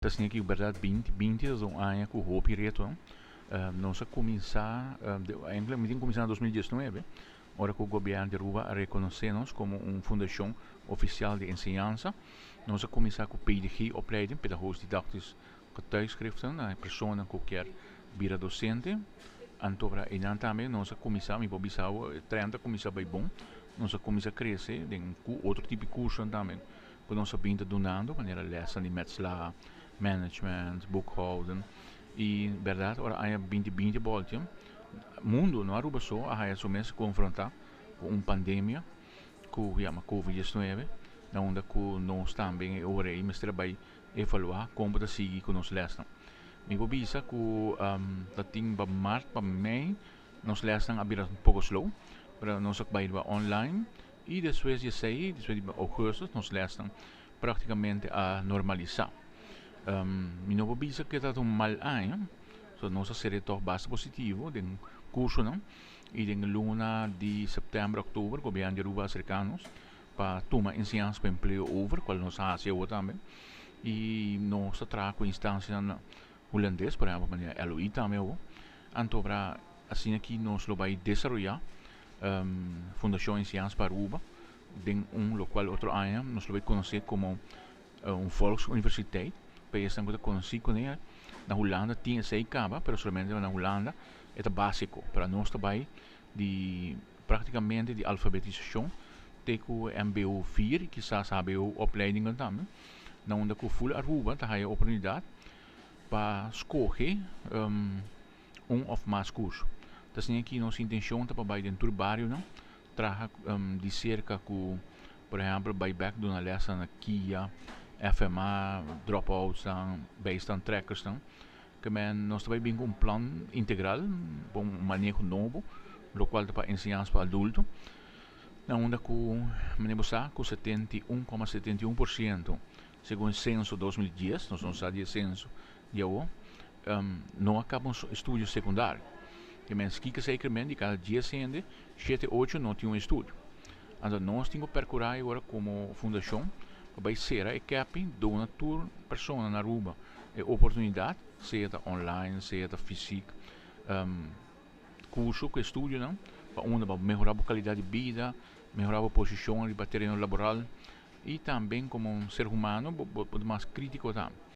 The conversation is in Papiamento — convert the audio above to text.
Asina cu berdad 2020 ta un aña cu hopi reto. Nos a cuminsa, eigenlijk mi a cuminsa na 2019, ora cu gobierno di Aruba a reconoce nos como un fundacion oficial di enseñansa. Nos a cuminsa cu PDG-opleiding, Pedagogisch Didactisch Getuigschriften, na persona cu kier bira docente. Anto y tambe nos a cuminsa, mi por bisa, 30 cuminsa bay bon. Nos a cuminsa crece den otro tipo di curso tambe cu nos a bin dunando, manera les di metselaar, management, boekhouden. Y berdad, ora aña 2020 boltea, mundo, no Aruba so, a haya su mes confronta cu un pandemia, cu yama COVID-19, na unda cu nos tambe ora ey mester bay evalua con ta sigui cu nos les. Mi por bisa cu tatin pa maart pa mei, nos les a bira un poco slow, pero nos a bay online y despues di esey, despues di augustus, nos les practicamente a normalisa. Mi no por bisa cu ta un mal aña, so nos a sera toch basta positivo den curso, no? Y den luna di september, october, gobierno di Aruba a acerca nos pa tuma Enseñansa pa Empleo over, cual nos a haci tambe. Y nos a traha cu instancia hulandes, por ehempel, manera LOI tambe. Anto, asina aki nos lo bay desaroya Fundacion Enseñansa pa Aruba, den un locual otro aña nos lo bay conoce como un volksuniversiteit. Pais cu conoci cu na Hulanda tin esey caba, pero solamente na Hulanda e basico. Pa nos tambe di practicamente di alfabetisacion te cu MBO 4, kisas HBO opleidingen tambe. Na unda cu full Aruba ta haya oportunidad pa scoge un of mas curso. Asina cu nos intencion ta pa bay den bario, no? Traha di cerca cu, por ehempel, bay back duna les na KIA, FMA, dropouts, dan, bijstand trekkers, dan. Kiermen nos tambe bin cu un plan integral, un maneho nobo, locual ta pa enseñansa pa adulto. Na unda cu, manera sa, cu 71,71%, segun censo 2010, nos no sa di censo di awo, no a caba un estudio secundario. Kiermen, kico zekermente di cada 10 hende, 7, 8 no tin un estudio. Anto, nos tin cu percura awor como fundacion, pa bay cera e gap, duna tur persona na Aruba e oportunidad, sea online, sea fysico, curso cu estudio, no? Pa unda pa mehora e calidad di bida, mehora e posicion den tereno laboral y tambe como un ser humano mas critico tambe.